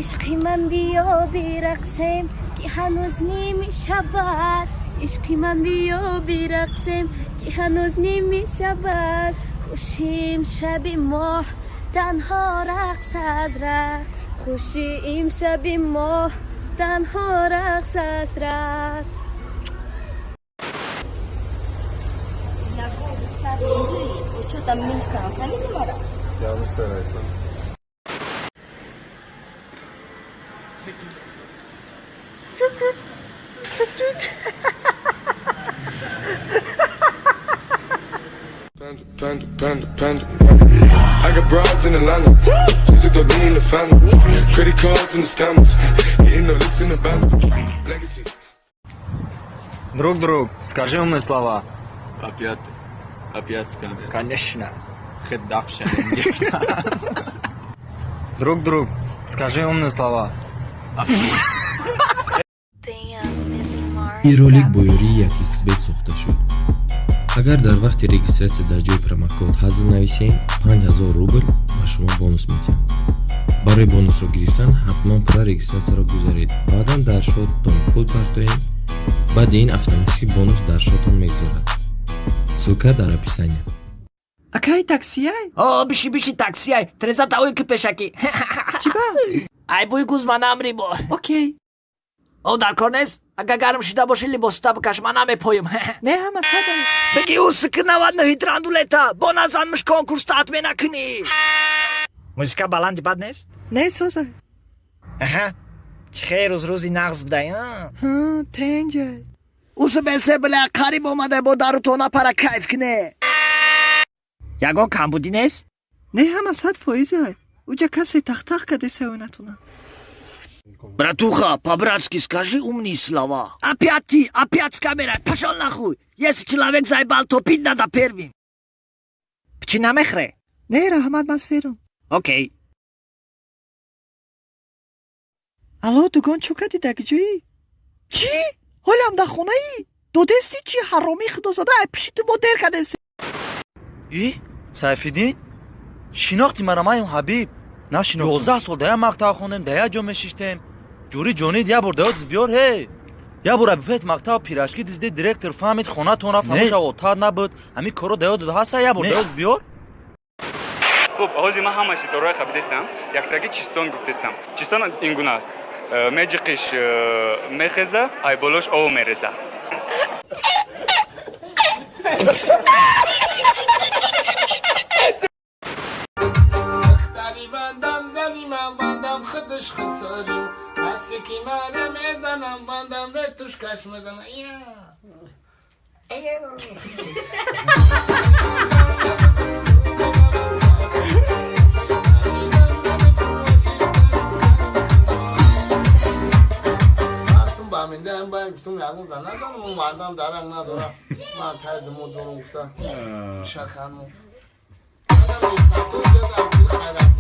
Ишқи ман, биё бирақсем, ки ҳанӯз ними шаб аст. Ишқи ман, биё бирақсем, ки ҳанӯз ними шаб аст. Хушим шаби моҳ танҳо рақс аз рақс. Хушиим шаби моҳ танҳо рақс аз рақс. Ягон духтар мегӯӣ, чо там мишкам, фаҳмиди мара? Я не старайся. Panda, panda, panda, panda. I got broads in Atlanta. Just took the lean in the family. Credit cards and the scammers. Hitting the licks in the band. Legacies. Друг, друг, скажи умные слова. Опять, опять с камерой. Конечно. Хедавша. Друг, друг, скажи умные слова. Ин ролик бо ёрии 1xBet сохта шуд. Агар дар вақти регистрация дар ҷои промокод ҳазл нависем, 5000 рубл ба шумо бонус медиҳанд. Барои бонусро гирифтан ҳатман пурра регистрация ро гузаред, баъдан дар счёт тон пул партоед. Баъди ин автоматически бонус дар счёт тон мегузарад. Ссылка дар описание. Акай, таксияй? О, биши, биши, таксияй. Треза таои ки пешакӣ. Чиба? Ай бӯи гуз ман амри бо. Окей. О, дар кор нест? Агар гарм шида боши, либосата бикаш, ман намепоем. Не, ҳама садай. Беги, ӯ сики 99 драндулета. Бо назанмиш конкурс таат менакунӣ. Музика баланди бад нест? Не, созай. Аҳа. Чӣ хел рӯз рӯзи нағз будай, а? Ҳа, тенҷай. Усу бесе била қариб омада бо дарутона пара кайф куне. Ягон камбудӣ нест? Не, ҳама 100%-ай. Уҷа касе тахтах каде севонатона. Братуха, по-братски скажи умные слова. Опять ты, опять с камерой. Пошел нахуй. Если человек заебал, то пить надо первым. Пчи намехре? Не, раҳмат, ман серум. Окей. Алло, дугон, чӯ кади, даги ҷоӣ? Чӣ? Ҳолам дар хонаӣ? Додести чӣ, ҳаромӣ худозада, ай пиши ту мо дер кадеси. И Сайфиддин, шинохти мара? Маем Ҳабиб. Нашинохтам. 11 сол дар як мактаб хондем, дар як ҷо мешиштем. Ҷури ҷонид, як бор даёдат биёр. Ҳе, як бор абифет мактаб пирожки дизди, директор фаҳмид, хонатон рафт. Не. Ҳамаша отат набуд. Ҳамин коро даёдат ҳаста, як бор Не. даёдат биёр. Хуб, ҳозир ман ҳама ситораҳои хабидестам, яктаги чистон гуфтестам. Чистон ин гуна аст. Меҷиқиш, мехеза, ай болош ов мереза. Духтари бандам, зани ман бандам, худаш хисорим. Касе ки мана мезанам, бандам ветуш каш мезанам. Я. Я. Рафтум ба миндаам, ба гуфтум, ягон зан надорам, он мардам дарак надорам. Ман тарзи мо дорум, гуфта шакану. Хайрат.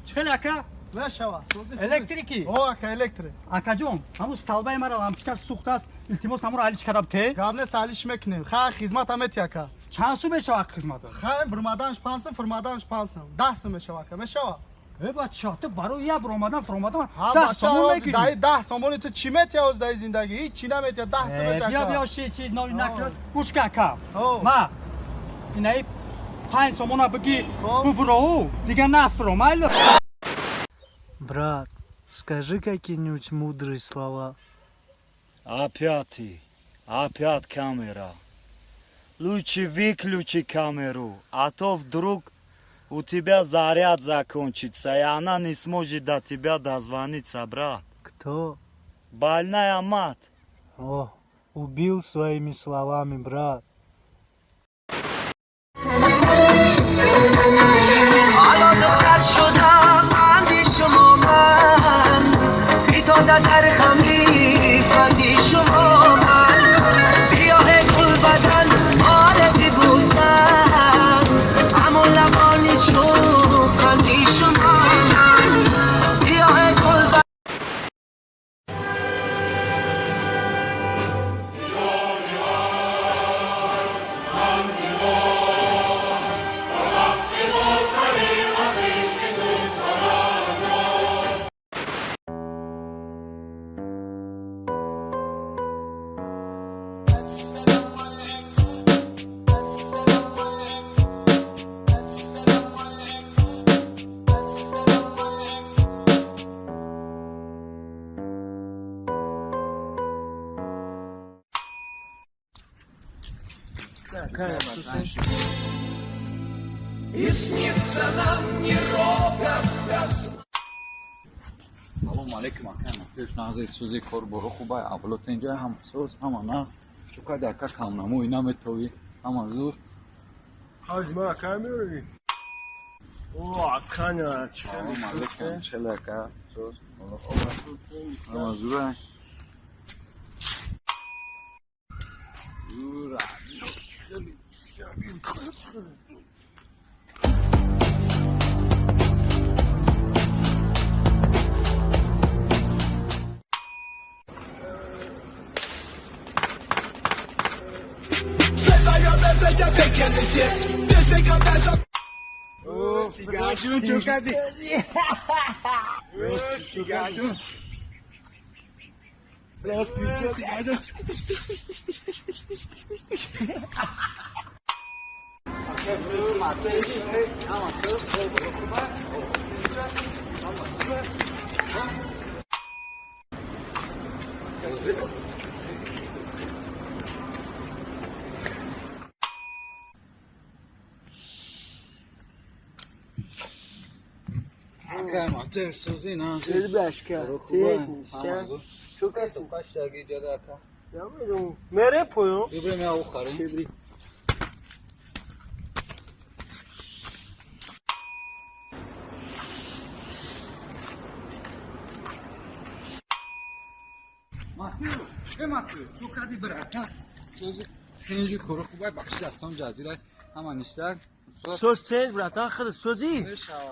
Чӣ хеле, ака? Мешава. Электрики? О, ака, электрик. Акаҷон, ҳамун столба и мара лампочка ш сӯхтааст, илтимос, ҳамуро алиш кардаб те. Гап нест, алиш мекунем. Хай, хизмата мети, ака. Чанд сум мешава хизмата? Хай, бурмаданш 5 сум, фурмаданш 5 сум, 10 сум мешава, ака, мешава. Э, бача, ту барои як буромадан, фуромадан Ҳа, 10 бача, сомон даи мегирӣ? 10 сомони ту чӣ метия оз даи зиндагӣ? Ҳеҷ чӣ наметия, 10 сум. Э, биё, биё, ши чи нои накард, гӯш ка, ака. Ма инаи 5 сомона бигӣ, бубуроу, дигар нафуро, майло. Брат, скажи какие-нибудь мудрые слова. Опять ты, опять камера. Лучше выключи камеру, а то вдруг у тебя заряд закончится, и она не сможет до тебя дозвониться, брат. Кто? Больная мать. О, убил своими словами, брат. Ала духтар шудам анди шумо ман, фитода дар хамри фанди шумо ман. Биё эй гулбадан, море бибӯсам, ҳамон лабони чун қанди шумо ман. Биё эй гулбадан. И снится нам не рокот космоса. Салом алейкум, ака. Пеш нағзи, сӯзи, кор боро хубай, авлот инҷа ҳама соз, ҳама нағз. Чӯкади, ака, камнамои наметовӣ, ҳама зур. Ҳози ман ака меорӣ? О, аканя, чӣ Салом алейкум, чел, ака, соз, ҳама зура. Зура. Сигарҷун, чӯ кардӣ? Сигарҷун. Сигарҷун. Мере поё. Чӯ кардӣ, брака? Сӯзи, тинҷи, коро хубай, бахши астон ҷазира, ҳама ништак. Соз ченҷ, братан, худ созӣ?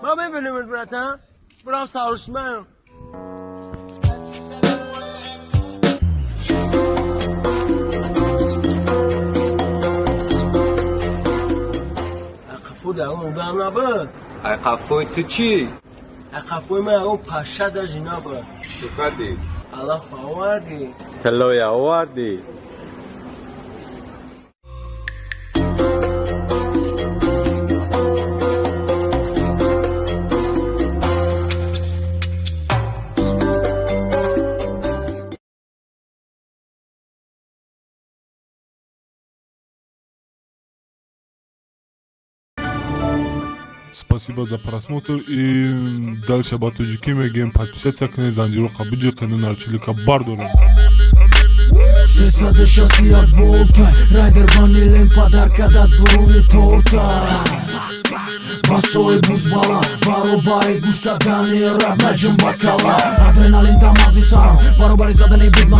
Ман мебинем, братан. Бурам сарушмаям. Қафо дар он одам набуд. Ай, қафои ту чӣ? Ай, қафои ман ягон паша даже набуд. Чӯ кардӣ? Аллаф овардӣ. Тиллоя овардӣ. Спасибо за просмотр и дальше ба тоҷикӣ мегӯем: подписаться кунед, занҷироқа биҷиқену нарчилика бардорем. 361 волта, райдер ванилен подарка да дуруни торта. Басои бузбала баробари гӯш кардани раб наҷум бакала. Адреналин дар мағзи сарам баробари задани бигма.